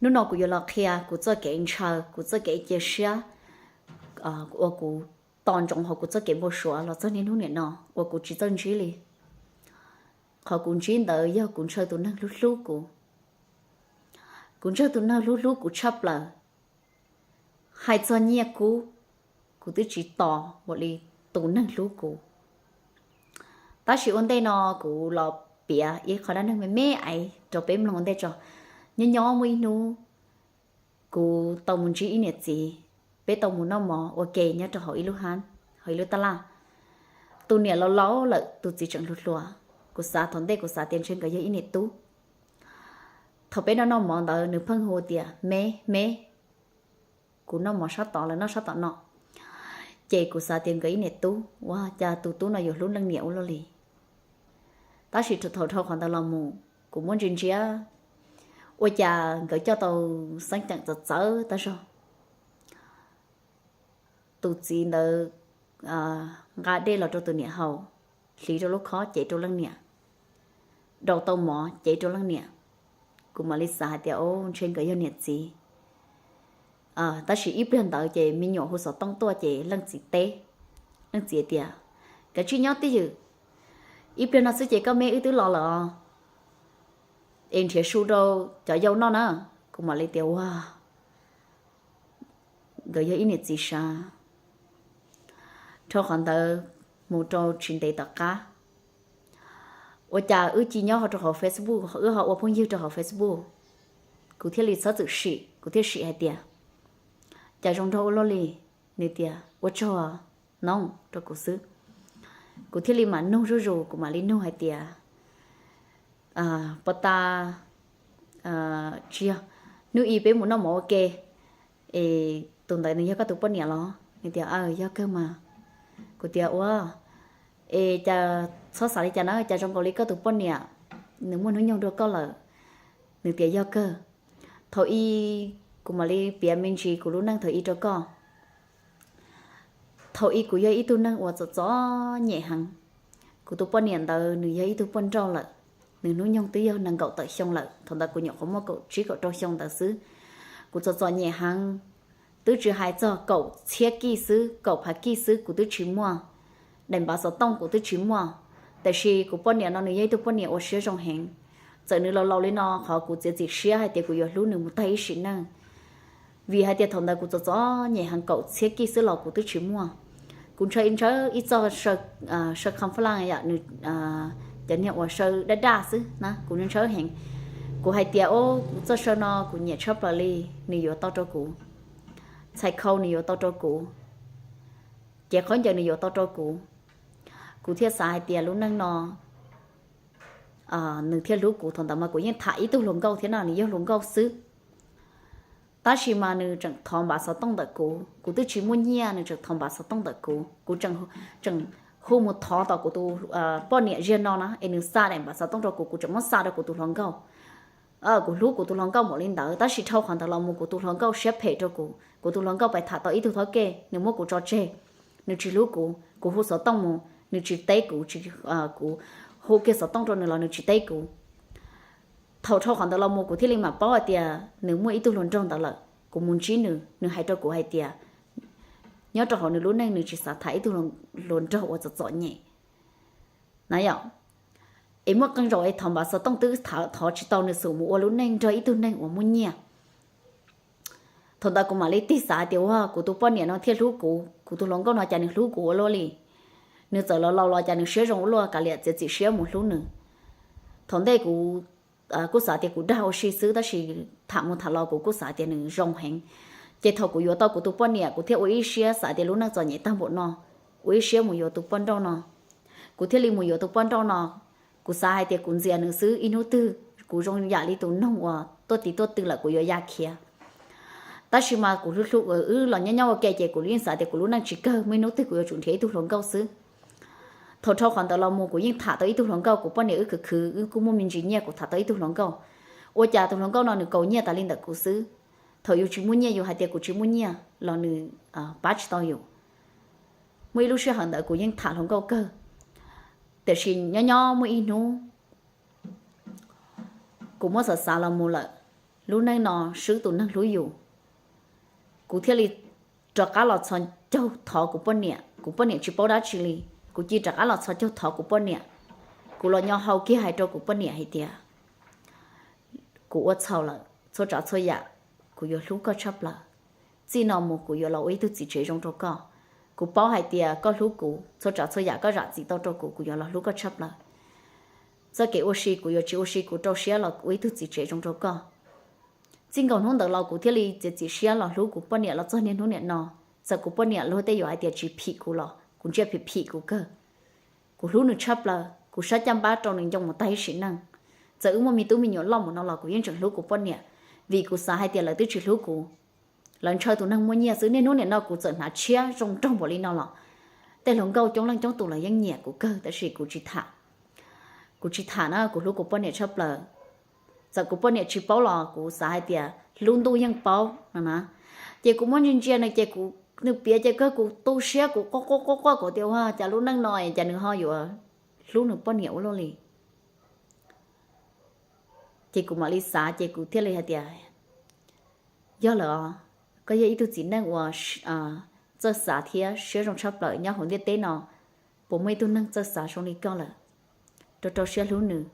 Hnub no kuv yuav los qhia kuv txoj kev ntshaw, kuv txoj kev cia siab uas kuv tos ntsoov hauv kuv txoj kev npau suav los txog niaj hnub nim no uas kuv tsis txawj ntsib li. Qhov kuv ntsib ntawd yog kuv ntshaw tus neeg hlub hlub kuv. Kuv ntshaw tus neeg hlub hlub kuv tshaj plaws. Hais txog nyiaj kub, kuv twb tsis tos ua li tus neeg hlub kuv. Tab sis ua ntej no kuv los piav ib qho dab neeg me me ais rau peb mloog ua ntej tso. Nyob nyob muaj ib hnub kuv tau mus ntsib ib niam txiv, peb tau mus noj mov ua ke nyob rau hauv ib lub hab, hauv ib lub taj laj. Tus niam laus laus lawm, tus txiv tseem hluas hluas. Kuv xav thaum ntej kuv xav tias ntshe nkawd yog ib niam tub. Thaum peb noj noj mov ntawd nws pheej hu tias me me, kuv noj mov sab tod lawv noj sab tom no, ces kuv xav tias nkawd ib niam tub, ua cas tus tub no yuav hlub leej niam ua luaj li. Tab sis thaum dhau qhov ntawd los mus, kuv muab ntsia ntsia, ua cas nkawd coj tau xeeb ceem txawv txawv tag zog. Tus txiv ntawd nqa dej los rau tus niam haus, hliv rau lub khob cev rau leej niam, rau tau mov cev rau leej niam. Kuv mam li xav hais tias o, ntshe nkawd yog niam txiv. Tab sis ib pliag ntawd ces me nyuam hu xov tooj tuaj ces leej txiv teb, leej txiv tias, kav tsij nyob twj ywm, ib pliag no xwb ces koj me wb twb los lawm os, es nrhiav su rau cov yau noj na. Kuv mam li tias ua, nkawd yog ib niam txiv sav. Dhau qhov ntawd mus rau tsis ntev tom qab, ua cas wb cia nyob rau hauv Facebook, wb ho ua phooj ywg rau hauv Facebook. Kuv thiaj li txhob txwm sim, kuv thiaj sim hais tias, cas zoo nraug ua luaj li? Nws tias ua tsaug no rau kuv xwb. Kuv thiaj li mam nug zuj zus, kuv mam li nug hais tias, puas tas, tsis yog, hnub i peb mus noj mov ua ke, es tus ntawd nws yog koj tus poj niam los? Nws tias aw, yog kawg mas. Kuv tias ua, es cas txhob xav li cas na, cas zoo nkaus li koj tus poj niam nws muaj hnub nyoog dua koj lawm? Nws tias yog kawg. Thaum i, kuv mam li piav me ntsis kuv lub neej thaum i rau koj. Thaum i kuv yog ib tug neeg uas txom txom nyem heev. Kuv tus poj niam ntawd nws yog ib tug poj nrauj lawm, nws hnub nyoog twb yog nees nkaum tawm xyoo lawm, thaum ntawd kuv nyuam qhuav muaj kaum tsib kaum rau xyoo ntawd xwb. Kuv txom txom nyem heev, twb tsis hais txog kaum txhiab kij xwb, kaum phav kij xwb kuv twb tsis muaj, daim npav xov tooj kuv twb tsis muaj. Tiam sis kuv poj niam no nws yog ib tug poj niam ua siab zoo heev. Txawm nws laus laus li no, qhov kuv txiav txim siab hais tias kuv yuav hlub nws mus tag ib sim neej, vim hais tias thaum ntawd kuv txom txom nyem heev, kaum txhiab kij xwb los kuv twb tsis muaj. Kuv ntshaw ib ntshaw ib txoj saw kham faj laj yom, nws, cov niag uas saw daj daj xwb na, kuv ntshaw heev. Kuv hais tias o, kuv txoj saw no kuv nyiam tshaj plaws li, nws yuav tau rau kuv, txhais khau nws yuav tau rau kuv, cev khaub ncaws nws yuav tau rau kuv. Kuv thiaj xav hais tias lub neej no nws thiaj hlub kuv. Thaum ntawd mas kuv yeej tham ib tug hluas nkauj thiab no, nws yog hluas nkauj xwb. Tab sis mas nws tseem thov npav xov tooj ntawm kuv, kuv twb tsis muaj nyiaj, nws tseem thov npav xov tooj ntawm kuv. Kuv tseem hu mus thov tom kuv tus poj niam ziag no na, es nws xa daim npav xov tooj rau kuv, kuv tseem muab xa rau kuv tus hluas nkauj. Kuv hlub kuv tus hluas nkauj npaum li ntawd, tab sis dhau qhov ntawd los mus kuv tus hluas nkauj siab phem rau kuv. Kuv tus hluas nkauj pais tham tau ib tug thab ke, nws muab kuv tso tseg, nws tsis hlub kuv. Kuv hu xov tooj mus, nws tsis teb kuv, kuv hu kiag xov tooj rau nws los nws tsis teb kuv. Thaum dhau qhov ntawd los mus kuv thiaj li mam paub hais tias nws muaj ib tug hluas nraug ntawd lawm. Kuv mus ntsib nws, nws hais rau kuv hais tias nyob rau hauv nws lub neej nws tsis xav tham ib tug hluas nraug uas txom txom nyem na yom. Es muaj qee zaum es thov npav xov tooj twb thov tsis tau, nws xum mus ua lub neej nrog ib tug neeg uas muaj nyiaj. Thaum ntawd kuv mam li tig xav tias ua, kuv tus poj niam no thiaj hlub kuv, kuv tus hluas nkauj no cas nws hlub kuv ua luaj li. Nws txawm laus laus los cas nws siab zoo ua luaj, kav liam txiav txim siab mus hlub nws. Thaum ntej kuv kuj xav tias kuv dag ua si xwb, tab sis tham mus tham los kuv kuj xav tias nws zoo heev. Ces thaum kuv yuav tau kuv tus poj niam, kuv thiaj ua ib siab xav tias lub neej txom nyem tag npaum no, ua ib siab mus yuav tus poj nrauj no. Kuv thiaj li mus yuav tus poj nrauj no. Kuv xav hais tias kuv ntxias nws xwb, ib hnub twg kuv zoo yam li tus noog uas tuaj tiv tuaj tw lawm kuv yuav ya khiav. Tab sis mas kuv hlub hlub wb los nyob nyob ua ke ces kuv yeej xav tias kuv lub neej tsis kawg, muaj ib hnub twg kuv yuav tsum nrhiav ib tug hluas nkauj xwb. Thaum dhau qhov ntawd los mus kuv yeej tham tau ib tug hluas nkauj, kuv poj niam wb khwv khwv wb kuj muaj me ntsis nyiaj, kuv tham tau ib tug hluas nkauj. Ua cas tus hluas nkauj no nws kaus nyiaj tas li ntawm kuv xwb. Thaum yus tsis muaj nyiaj yus hais tias kuv tsis muaj nyiaj los nws pab tsis tau yus. Muaj ib lub sij hawm ntawd kuv yeej tham hluas nkauj kawg. Tiam sis nyob nyob muaj ib hnub kuv muab xav xav los mus lawm, lub neej no swb tus neeg hlub yus. Kuv thiaj li rov qab los txhos caug thov kuv poj niam, kuv poj niam tsis paub dab tsi li. Kuv cia li rov qab los txhos caug thov kuv poj niam. Kuv los nyo hau kiag hais rau kuv poj niam hais tias, kuv ua txhaum lawm, txhua tsav txhua yam kuv yuav hlub koj tshaj plaws. Txij no mus kuv yuav los ua ib tug txiv tsev zoo rau koj. Kuv paub hais tias koj hlub kuv, txhua tsav txhua yam koj zam txim tau rau kuv, kuv yuav los hlub koj tshaj plaws. Txoj kev ua si kuv yuav tsis ua si, kuv rau siab los ua ib tug txiv tsev zoo rau koj. Txij nkaus hnub ntawd los kuv thiaj li txiav txim siab los hlub kuv poj niam los txog niaj hnub niam no. Txawm kuv poj niam luag tej yuav hais tias tsis phim kuv los kuv ntsia phim phim kuv kawg. Kuv hlub nws tshaj plaws, kuv sab caj npab rau nws ncoo mus tag ib sim neej. Txawm wb muaj me tub me nyuam loj mus no los kuv yeej tseem hlub kuv poj niam, vim kuv xav hais tias lawv twb tsis hlub kuv. Lawv ntshaw tus neeg muaj nyiaj xwb. Niaj hnub niam no kuv txawm hnav tshiab zoo nraug npaum li no los tej hluas nkauj coob leej coob tus los yeej nyiam kuv kawg, tab sis kuv tsis tham. Kuv tsis tham na, kuv hlub kuv poj niam tshaj plaws. Txawm kuv poj niam tsis paub los kuv xav hais tias lub ntuj yeej paub no na. Ces kuv muab ntsia ntsia nws ces kuv, nws piav ces kawg kuv tu siab, kuv quaj quaj quaj quaj, kuv tias ua cas lub neej no cas nws ho yuav hlub nws poj niam ua luaj li. Ces kuv mam li xav ces kuv thiaj li hais tias, yog lawm os, koj yog ib tug txiv neej uas txawj xav thiab siab zoo tshaj plaws nyob hauv ntiaj teb no, puas muaj ib tug neeg txawj xav zoo li koj lawm, rau rau siab hlub nws.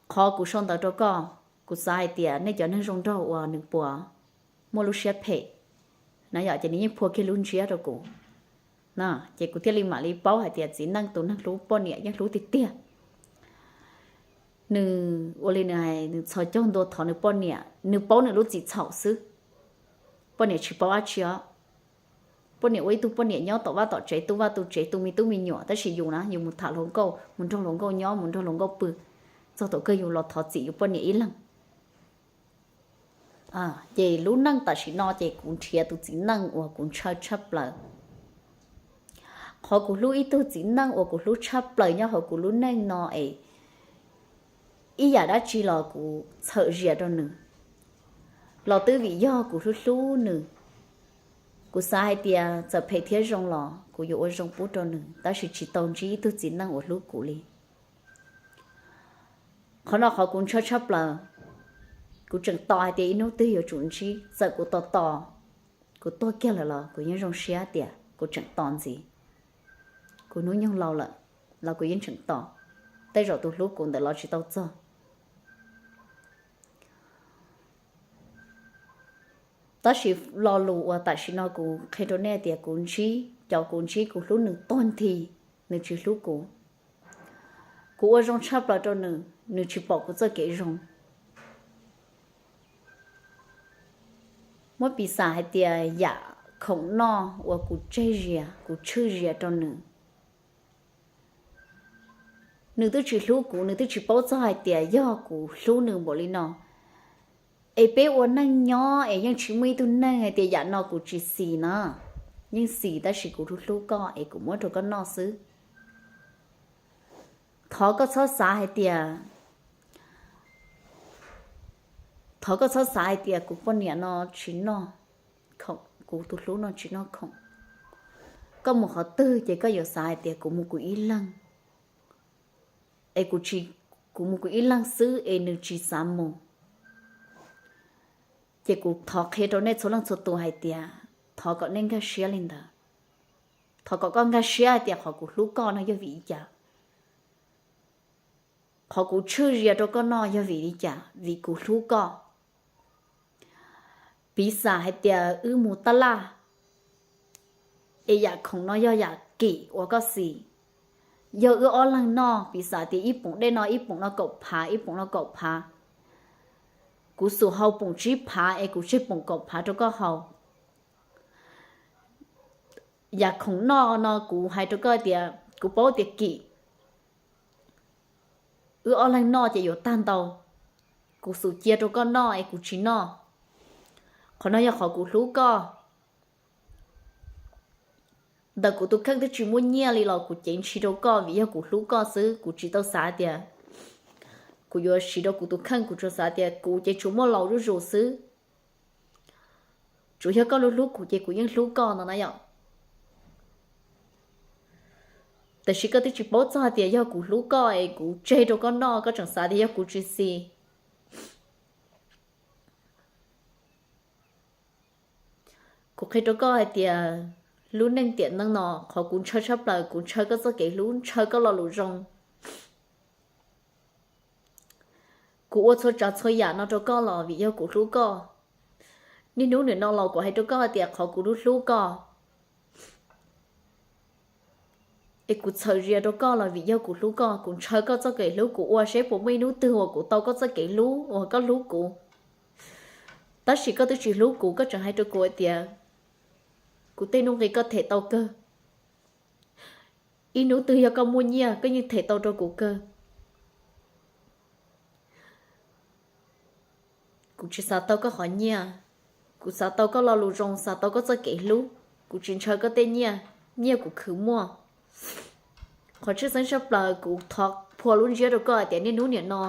Qhov kuv sau ntawv rau koj, kuv xav hais tias nej cov neeg zoo nraug uas nws puas muaj lub siab phem na yom, ces nws yeej phua kiag lub ntsiab rau kuv. Ces kuv thiaj li mam li paub hais tias txiv neej tus neeg hlub poj niam yeej hlub tiag tiag. Nws ua li nws hais, nws txhos caug ntua thov nws poj niam, nws paub nws lub txim txhaum xwb. Poj niam tsis paub dab tsi os. Poj niam ua ib tug poj niam nyob tom vaj tom tsev, tu vaj tu tsev, tu me tub me nyuam, tab sis yus na, yus mus tham hluas nkauj, mus nrog hluas nkauj nyob, mus nrog hluas nkauj pw, txog thaum kawg yus los thov txim yus poj niam ib leeg. Ces lub neej tam sim no ces kuv nrhiav tus txiv neej uas kuv ntshaw tshaj plaws. Qhov kuv hlub ib tug txiv neej uas kuv hlub tshaj plaws nyob hauv kuv lub neej no es ib yam dab tsi los kuv txhawm zias rau nws los twb vim yog kuv hlub hlub nws. Kuv xav hais tias txawm phem thiab zoo los kuv yuav ua zoo pub rau nws, tab sis tsis tau ntsib ib tug txiv neej uas hlub kuv li. Qhov no qhov kuv ntshaw tshaj plaws. Kuv tseem tos hais tias ib hnub twg yuav tsum ntsib, txawm kuv tos tos, kuv tuag kiag lawm los kuv yeej zoo siab tias kuv tseem tos ntxiv. Kuv hnub nyoog laus lawm los kuv yeej tseem tos, tej zaum tus hlub kuv ntawd los tsis tau txog. Tab sis lo lus uas tam sim no kuv qhia rau nej tias kuv ntsib, cov kuv ntsib kuv hlub nws tag nthi, nws tsis hlub kuv. Kuv ua zoo tshaj plaws rau nws, nws tsis pom kuv txoj kev zoo. Muab piv xam hais tias yam khoom noj uas kuv tseg zias, kuv tshwj zias rau nws. Nws twb tsis hlub kuv, nws twb tsis paub txog hais tias yog kuv hlub nws npaum li no. Es peb ua neej nyob es yeej tsis muaj ib tug neeg hais tias yam no kuv tsis xis na, yeej xis tab sis kuv hlub hlub koj es kuv muab rau koj noj xwb. Thov koj txhob xav hais tias, thov koj txhob xav hais tias kuv poj niam no tsis noj khoom, kuv tus hlub no tsis noj khoom. Koj mus qhov twg ces koj yuav xav hais tias kuv mus kuv ib leeg, es kuv tsis, kuv mus kuv ib leeg xwb es nws tsis xav mus. Ces kuv thov qhia rau nej txhua leej txhua tus hais tias thov kom nej nkag siab li ntawd. Thov kom koj nkag siab hais tias qhov kuv hlub koj no yog vim li cas. Qhov kuv tshwj zias rau koj no yog vim li cas? Vim kuv hlub koj. Piv xam hais tias wb mus taj laj, es yam khoom no yog yam kim uas koj xis. Yog wb ob leeg noj, piv xam tias ib poom dej no, ib poom no kaum phav, ib poom no kaum phav. Kuv xub hau poom tsib phav es kuv tseg poom kaum phav rau koj hau. Yam khoom noj no kuv hais rau koj tias kuv paub tias kim, wb ob leeg noj ces yuav tag ntau. Kuv xub cia rau koj noj es kuv tsis noj. Qhov no yog qhov kuv hlub koj. Ntawm kuv tus kheej twb tsis muaj nyiaj li los kuv cev ntshis rau koj vim yog kuv hlub koj xwb, kuv tsis tau xav tias kuv yuav siv rau kuv tus kheej, kuv tsuas xav tias kuv ces tsuas muaj laus zuj zus xwb. Tsuas yog koj hlub hlub kuv ces kuv yeej hlub koj no na yom. Tiam sis koj twb tsis paub txog tias yog kuv hlub koj es kuv tseg rau koj noj, koj tseem xav tias yog kuv tsis xis. Kuv qhia rau koj hais tias lub neej tiam neej no qhov kuv ntshaw tshaj plaws, kuv ntshaw koj txoj kev hlub, ntshaw koj lo lus zoo. Kuv ua txhua tsav txhua yam no rau koj los vim yog kuv hlub koj. Niaj hnub nim no los kuv hais rau koj hais tias qhov kuv hlub hlub koj es kuv txhawm zia rau koj los vim yog kuv hlub koj. Kuv ntshaw koj txoj kev hlub, kuv ua seb puas muaj ib hnub twg uas kuv tau koj txoj kev hlub uas koj hlub kuv. Tab sis koj twb tsis hlub kuv, koj tseem hais rau kuv hais tias kuv tej nuj nqis koj them tau kawg. Ib hnub twg yog koj muaj nyiaj koj yeej them tau rau kuv kawg. Kuv tsis xav tau koj qhov nyiaj, kuv xav tau koj lo lus zoo, xav tau koj txoj kev hlub. Kuv tsis ntshaw koj tej nyiaj, nyiaj kuv khwv muaj. Qhov tshwj xeeb tshaj plaws kuv thov phua lub ntsiab rau koj hais tias niaj hnub nim no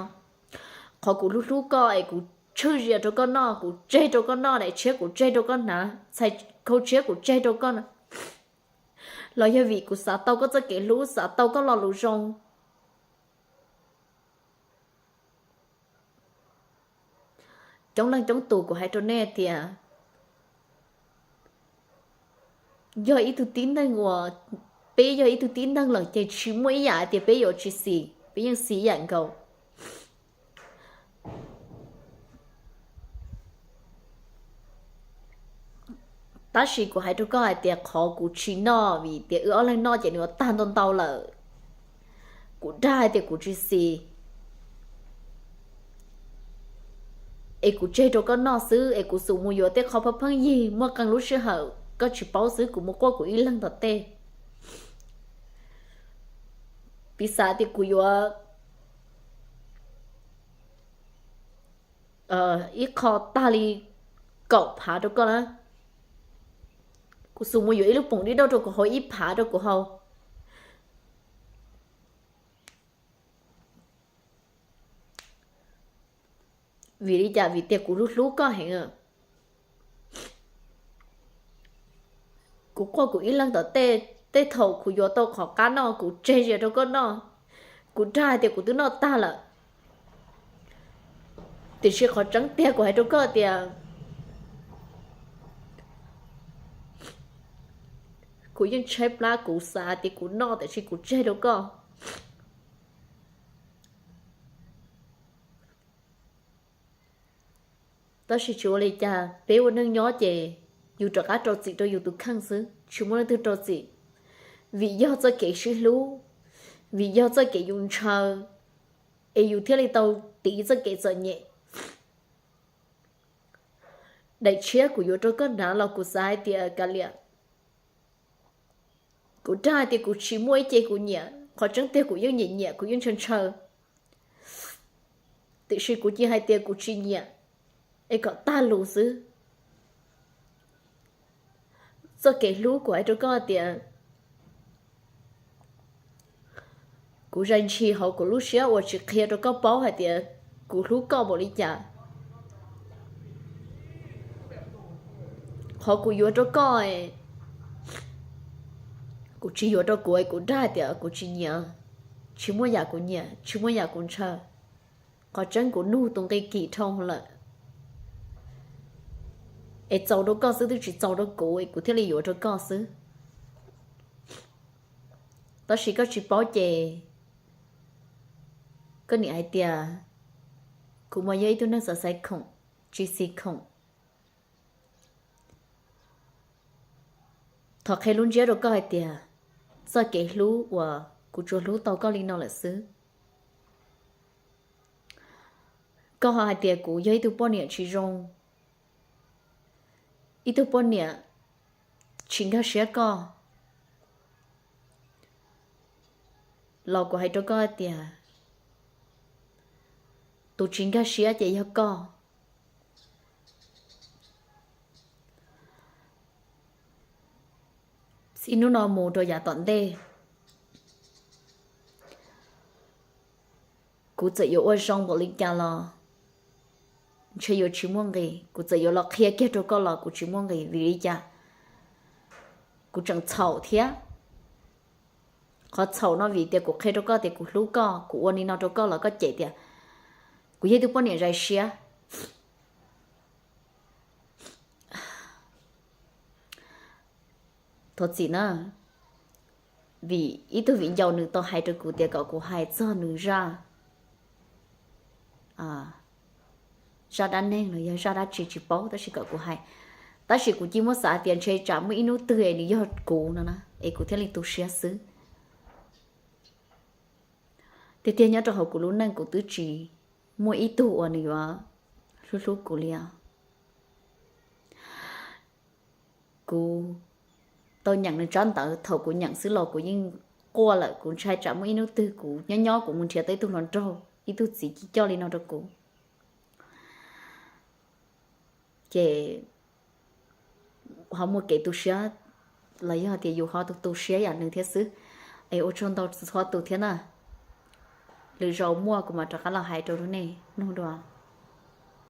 qhov kuv hlub hlub koj es kuv tshwj zia rau koj noj, kuv tseg rau koj noj, daim tshiab kuv tseg rau koj hnav, txhais khau tshiab kuv tseg rau koj, los yog vim kuv xav tau koj txoj kev hlub, xav tau koj lo lus zoo. Coob leej coob tus kuv hais rau nej tias yog ib tug tib neeg uas, peb yog ib tug tib neeg lawm ces tsis muaj ib yam hais tias peb yuav tsis xis, peb yeej xis ib yam nkaus. Tab sis kuv hais rau koj hais tias qhov kuv tsis noj vim tias wb ob leeg noj ces nws yuav tag ntau ntau lawm. Kuv dag hais tias kuv tsis xis es kuv tseg rau koj noj xwb, es kuv xum mus yuav tej qho pheej pheej yig muaj qee lub sij hawm koj tsis paub xwb, kuv mus quaj kuv ib leeg tom tej. Piv xam tias kuv yuav ib qho tag li kaum phav rau koj na, kuv xum mus yuav ib lub poom dib dauj rau kuv haus, ib phav rau kuv haus. Vim li cas? Vim tias kuv hlub hlub koj heev. Kuv quaj kuv ib leeg tom tej, tej thaum kuv yuav tau qhov qab noj kuv tseg zias rau koj noj. Kuv dag hais tias kuv twb noj tag lawm, tiam sis qhov tseeb tiag kuv hais rau koj tias kuv yeej tshaib plab, kuv xav tias kuv noj tiam sis kuv tseg rau koj. Tab sis tsis ua li cas, peb ua neej nyob ces yus rov qab rau txim rau yus tus kheej xwb, tsis muaj leej twg rau txim. Vim yog txoj kev sib hlub, vim yog txoj kev yus ntshaw, es yus thiaj li tau tiv txoj kev txom nyem. Daim tshiab kuv yuav rau koj hnav los kuv xav hais tias kav liam, kuv dag hais tias kuv tsis muaj ib ce kuv nyiam, qhov tseeb tiag kuv yeej nyiam nyiam, kuv yeej ntshaw ntshaw, tiam sis kuv cia hais tias kuv tsis nyiam es kom tag lus xwb. Txoj kev hlub kuv hais rau koj hais tias kuv zais ntshis hauv kuv lub siab uas tsis qhia rau koj paub hais tias kuv hlub koj npaum li cas. Qhov kuv yuav rau koj, kuv tsis yuav rau kuv, kuv dag hais tias kuv tsis nyiam, tsis muaj yam kuv nyiam, tsis muaj yam kuv ntshaw. Qhov tseeb kuv nug tus nqi kim dhau lawm, es txaus rau koj xwb twb tsis txaus rau kuv, kuv thiaj li yuav rau koj xwb. Tab sis koj tsis paub ces koj niam hais tias kuv mas yog ib tug neeg xav xaiv khoom, tsis xis khoom. Thov qhia lub ntsiab rau koj hais tias txoj kev hlub uas kuv tsuas hlub tau koj li no lawm xwb. Koj ho hais tias kuv yog ib tug poj niam tsis zoo, ib tug poj niam tsis nkag siab koj, los kuv hais rau koj hais tias tus tsis nkag siab ces yog koj. Txij hnub no mus rau yav tom ntej, kuv txawm yuav ua zoo npaum li cas los ntshe yuav tsis muaj nqis. Kuv txawm yuav los qhia kiag rau koj los kuv tsis muaj nqis. Vim li cas? Kuv tseem txhaum thiab. Qhov txhaum no vim tias kuv qhia rau koj tias kuv hlub koj, kuv ua li no rau koj los koj cem tias kuv yog ib tug poj niam zais siab. Thov txim na, vim ib tug viv ncaus nws tau hais rau kuv tias kom kuv hais txog nws zaj, zaj dab neeg los yog zaj dab tsi tsis paub, tab sis kom kuv hais. Tab sis kuv cia muab xav tias ntshe tsam muaj ib hnub twg es nws yog kuv no na, es kuv thiaj li tu siab xwb. Tiag tiag nyob rau hauv kuv lub neej kuv twb tsis muaj ib tug uas nws yuav hlub hlub kuv li os. Kuv tau nyeem nws tsab ntawv, thaum kuv nyeem xwb los kuv yeej quaj lawm, kuv ntshai tsam muaj ib hnub twg kuv nyob nyob kuv mus nrhiav tau ib tug hluas nraug, ib tug txiv coj li no rau kuv. Ces ho muaj kev tu siab los yog tias yus ho tu tu siab yam nws thiab xwb. Es ua tsaug ntau txhua tus thiab na. Lwm zaus muaj kuv mam rov qab los hais rau nej mloog dua.